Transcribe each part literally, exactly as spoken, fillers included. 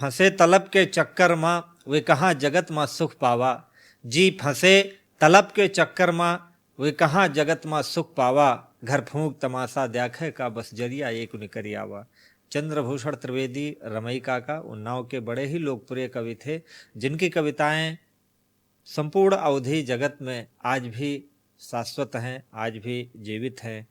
फंसे तलब के चक्कर मा, वे कहाँ जगत मा सुख पावा। जी फंसे तलब के चक्कर मा, वे कहाँ जगत मा सुख पावा। घर फूंक तमाशा द्याखे का, बस जरिया एक निकरि आवा। चंद्रभूषण त्रिवेदी रमई काका उन्नाव के बड़े ही लोकप्रिय कवि थे, जिनकी कविताएं संपूर्ण अवधी जगत में आज भी शाश्वत हैं, आज भी जीवित हैं।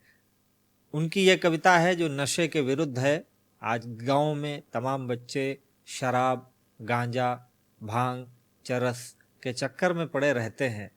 उनकी ये कविता है जो नशे के विरुद्ध है। आज गांव में तमाम बच्चे शराब, गांजा, भांग, चरस के चक्कर में पड़े रहते हैं।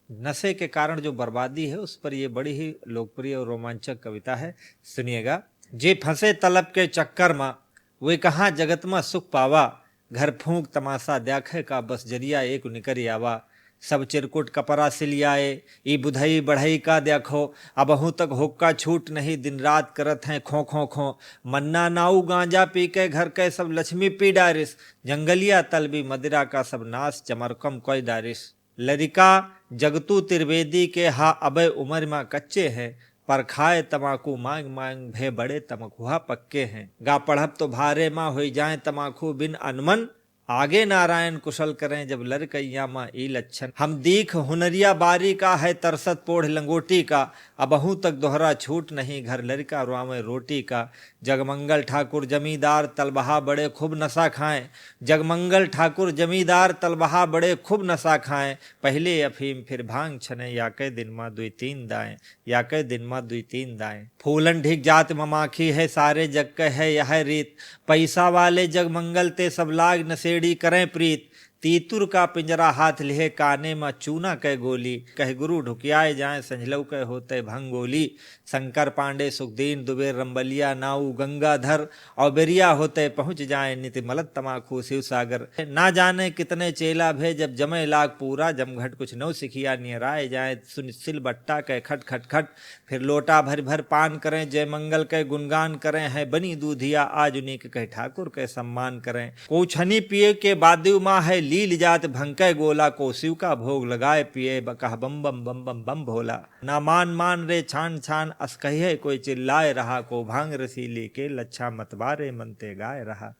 नशे के कारण जो बर्बादी है, उस पर ये बड़ी ही लोकप्रिय और रोमांचक कविता है। सुनिएगा। जे फंसे तलब के चक्कर मा, वे कहाँ जगत मा सुख पावा। घर फूंक तमाशा द्याखे का, बस जरिया एक निकरि आवा। सब चिरकुट कपड़ा सिलियाए, ई बुधई बढ़ई का द्याखो। अबहूँ तक हुक्का छूट नहीं, दिन रात करत हैं खों खों खों। मन्ना नाऊ गांजा पी के, घर के सब लक्ष्मी पी डारिस। जंगलिया तलबी मदिरा का, सब नास चमरकम कोई डारिस। लरिका जगतू त्रिवेदी के हा, अबे उमर मा कच्चे हैं, पर खाए तमाकू मांग मांग, भे बड़े तमकुहा पक्के हैं। गा पढ़ब तो भारे मा होई जाए तमाकू बिन अनमन। आगे नारायण कुशल करें, जब लरिकइया मा ई लक्षण। हम दीख हुनरिया बारी का, है तरसत पोढ़ लंगोटी का। अबहूँ तक दोहरा छूट नहीं, घर लरिका रोआवे रोटी का। जगमंगल ठाकुर जमींदार तलबहा बड़े खूब नशा खाएँ। जगमंगल ठाकुर जमींदार तलबहा बड़े खूब नशा खाएँ। पहिले अफीम फिर भांग छने, या के दिन मा दुई तीन दाएँ, या के दिन मा दुई तीन दाएँ। फूलन ढिक जात ममाखी है, सारे जग के है यह रीत। पैसा वाले जगमंगल ते, सब लाग नशेड़ी करें प्रीत। तीतुर का पिंजरा हाथ लिहे, काने मा चूना के गोली। कह गुरु ढुकियाए जाए, संझलऊ के होते भंगोली। शंकर पांडे सुखदीन दुबे रंबलिया, नाऊ गंगाधर, और बेरिया होते पहुँच जाए, नित मलत तमाकू शिव सागर। ना जाने कितने चेला भे, जब जमे लाग पूरा जमघट, कुछ नौ सिखिया नियराए जाए, सुन सिल बट्टा के खट खट खट। फिर लोटा भर भर पान करें, जयमंगल के गुणगान करें, है बनी दूधिया आज उन्हीं के, कहे ठाकुर के सम्मान करें। को छनी पिए के बादू मा है लील जात भंग के गोला, को शिव का भोग लगाए पिए, ब-, कह बम बम बम बम बम भोला। ना मान मान रे छान छान, अस कहिए कोई चिल्लाए रहा, को भांग रसीली के लच्छा मतवारे मनते गाए रहा।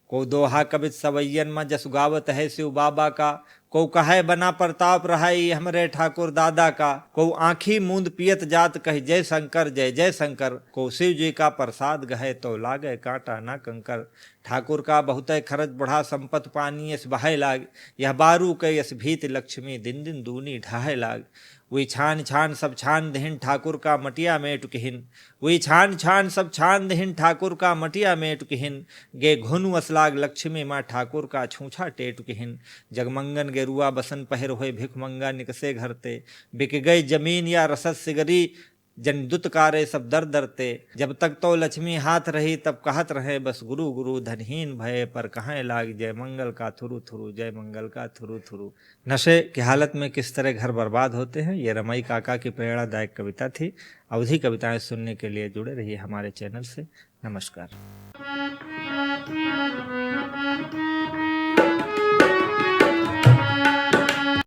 को दोहा कबित सवैयन मा जस गावत है शिव बाबा का, को कहे बना प्रताप रहा ई हमरे ठाकुर दादा का, को आँखी मूंद पियत जात कहि जय शंकर जय जय शंकर, को शिव जी का प्रसाद गहे तो लागे कांटा ना कंकर। ठाकुर का बहुतै खरच बढ़ा संपत पानी यस बहै लाग, यह बारू के यस भीत लक्ष्मी दिन दिन दूनी ढहै लाग। वी छान छान सब छान दिहिन ठाकुर का मटिया मेट किहिन। वी छान छान सब छान दिहिन ठाकुर का मटिया मेट किहिन। गे घुन वस लाग लक्ष्मी मा ठाकुर का छूछा टेट किहिन। जगमंगन गेरुआ बसन पहिर होए भिखमंगा निकसे घर ते। बिक गई जमीन या रसद सिगरी जन दुतकारे सब दर दर ते। जब तक तो लक्ष्मी हाथ रही तब कहत रहे बस गुरु गुरु धनहीन भये पर कहें लाग जय मंगल का थुरु थुरु, जय मंगल का थुरु थुरु। नशे की हालत में किस तरह घर बर्बाद होते हैं, ये रमई काका की प्रेरणादायक कविता थी। अवधी कविताएं सुनने के लिए जुड़े रहिए हमारे चैनल से। नमस्कार।